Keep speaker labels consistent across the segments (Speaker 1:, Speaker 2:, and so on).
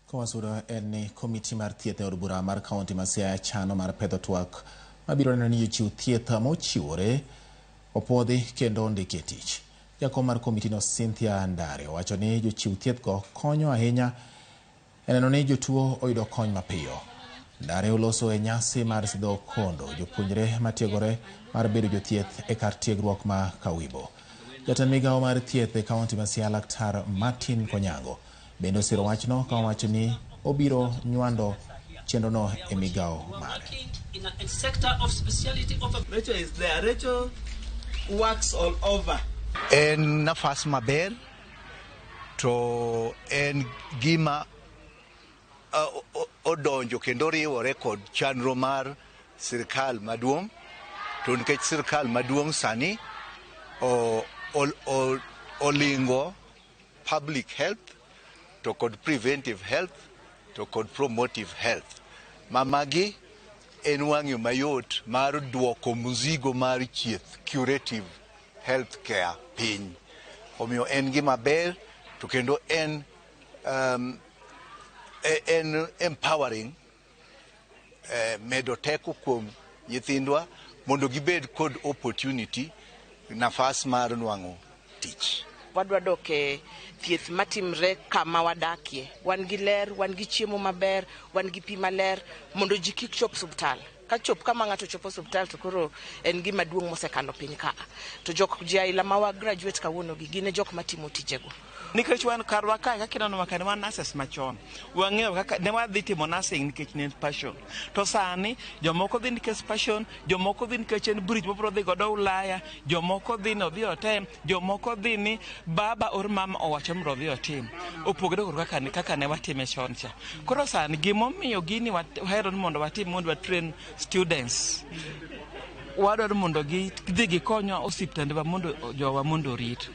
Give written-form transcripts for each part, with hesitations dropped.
Speaker 1: Kowasudo en ni komiti mar thieth e od bura mar kaunti ma Siaya chano mar pedho twak mabiro neno ni jochiw thieth mochiwore opuodhi kendo ondiki e tich. Jakom mar komitino Cynthia Ndare owacho ni jochiw thieth go konyo ahinya e neno ni jotuo oyudo kony mapiyo. Ndare oloso e nyasi mar sidho kondo jopuonjre matiegore mar bedo jothieth e kar tiegruok ma Kawibo. Jatend migawo mar thieth e kaunti ma Siaya Laktar Martin Konyango bende osiro wachno ka owacho ni obiro nywando chenrono e migawo mare.
Speaker 2: Rachel is there. Rachel works all over.
Speaker 3: En nafas maber to en gima odonjo kendo riwore kod chenro mar sirkal maduong', to nikech sirkal maduong' sani olingo public health to kod preventive health to kod promotive health. Ma magi en wang'yo mayot mar duoko mzigo mar chieth curative health care piny. Omiyo en gima ber to kendo en en empowering, medo teko kuom nyithindwa mondo gibed kod opportunity, nafas mar nwang'o tich.
Speaker 4: Wadwa dok e thieth matimre kama wadakie. Wan gi ler, wan gi chiemo maber, wan gi pi maler, mondo ji kik chop subtal. Ka chop kama ng'ato chopo osuptal to koro en gima duong' mosekalo piny ka. To jok ji aila ma wa graduate kawuono gi gin e jok matimo tijego.
Speaker 2: Nikech wan karwa kae kaka ineno wa kane wan nurses machon, wang'eyo kaka ne wadhi timo nursing nikech ne en passion. To sani jomoko dhi nikech passion, jomoko dhi nikech en bridge mobiro dhi godo Ulaya, jomoko dhi ni odhi otem, jomoko dhi ni baba or mama owacho mondo odhi otim. Opogore kod kaka ne watime chon cha. Koro sani gimomiyo gini wahero ni mondo watim mondo wa train students. Wadwaro mondo gidhi gikonywa osiptandwa mondo jowa mondo orit.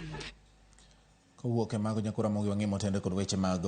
Speaker 1: Kowuok e mago nyakura mogi wang'e motende kod weche mag